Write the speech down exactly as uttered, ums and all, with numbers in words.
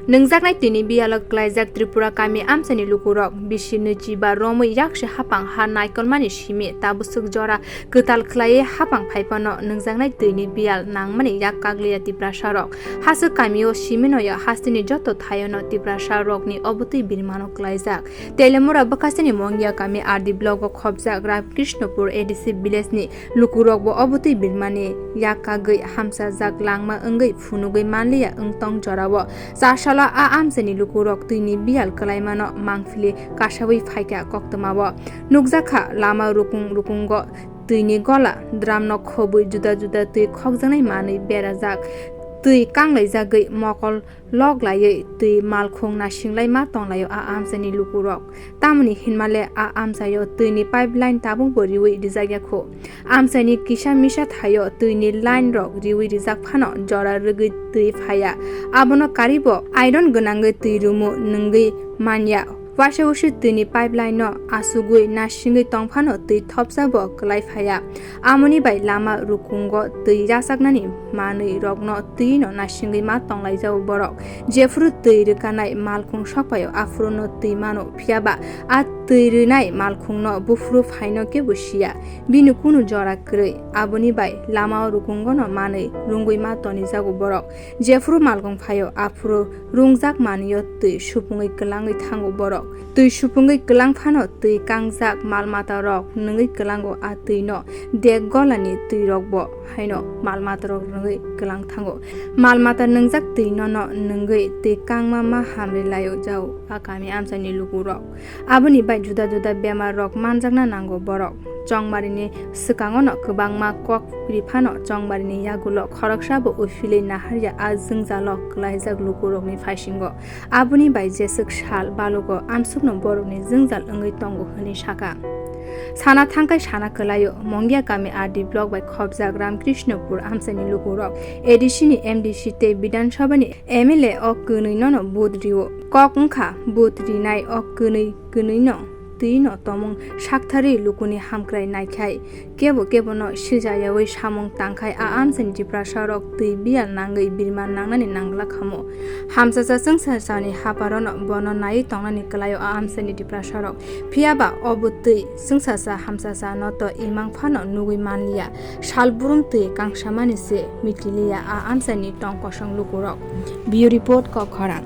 Nwngjaknai twini biyalo klaijak Tripura kami amchaini lukurok bisi nwichiba romwi yaksi hapang ha naikolmani simi tabuswk jora kwtal khlaiwi hapang phaiphano nwngjaknai twini biyal nangmani yak kagliya Tiprasarok. Haswk kamio siminoyo hasteni joto thaiono Tiprasarokni obotwi birmano klaijak. Telemura bwkhasteni Mongia kami R D block o khopjak Ramkrishnopur A D C village ni lukurokbo obotwi birmani yak kagwi hamsajak langma wngwi phunugwi manliya wngtong jorao. Chasalo a amchaini lukurok twini biyal kwlaimano mangphili kasawi phaikha koktwmao. Nukjakha lama rukung rukungo twini gola dramno khobwi juda juda twi khokjaknai manwi berajak. Twi kanglaijagwi mokol lok laiwi twi malkhung nasinglai ma tonglaio a amchaini lukurok. Tamoni hinmale a amchaio twini pipeline tabukbo riwi rijak ya kho. Amchaini kisa misa thaio twini line rok riwi rijak phano jora rwgwi twi phaiya. Abono karibo iron gwnangwi twi rumu nwngwi manya. Waisa wasi twini pipeline no asugwi nasingwi tongphano twi thopsa bo kwlai phaiya. Amoni bai lama rukungo twi yachaknani manwi rokno twi no nasingwi ma tonglaijao borok. Jephuru twi rwkanai malkhung sokpaio aphuru no twi mano, phiyaba a twi rwnai malkhung no buphuru phaino kebo siya. Bini kunu jora kwrwi, aboni bai lama o rukungo no manwi rungwi ma tonijago borok. Jephuru malkhung phaio aphuru rungjak manwio twi supungwi kwlangwi thango borok. Twi supungwi kwlang phano twi kangjak mal mata rok nwngwi kwlango a twi no. Dek golani twi rok bo haino mal mata rok nwngwi kwlang thango. Mal mata nwngjak twi no no nwngwi twi kangma ma hamri laio jao a kami amchaini lukurok. Aboni bai juda juda bemar rok manjakna nango borok. Chongmarini swkango no kwbangma kok ri phano chongmarini yagulo khoroksa bo uphilwi naharya a jwngjalo kwlaijak lukurokni phaisingo. Aboni bai jeswk sal balogo amsukno borokni jwngjal wngwi tongo hwnwi saka. Sana thangkai sana kwlaio, Mongia kami R D block bai khopjak Ramkrishnopur amchaini lukurok A D C ni M D C tei Bidhan Sabha ni M L A o kwnwi nono vote rio. Kok wngkha vote rinai o kwnwi kwnwi no twi no tomung sakthari lukuni hamkrai naikhai. Kebo kebo no siljayawi samung tangkhai a amchaini Tiprasa rok twi biyal nangwi birman nangnani nangla khamo. Hamsasa chwngsasani haparono bono naiwi tongnani kwlaio a amchaini Tiprasa rok. Phiyaba obo twi chwngsasa hamsasa no to imang phano nugwi manliya. Sal burum twi kangsamani se mitiliya a amchaini tong kosong lukurok. Bureau Report, Kokkhorang.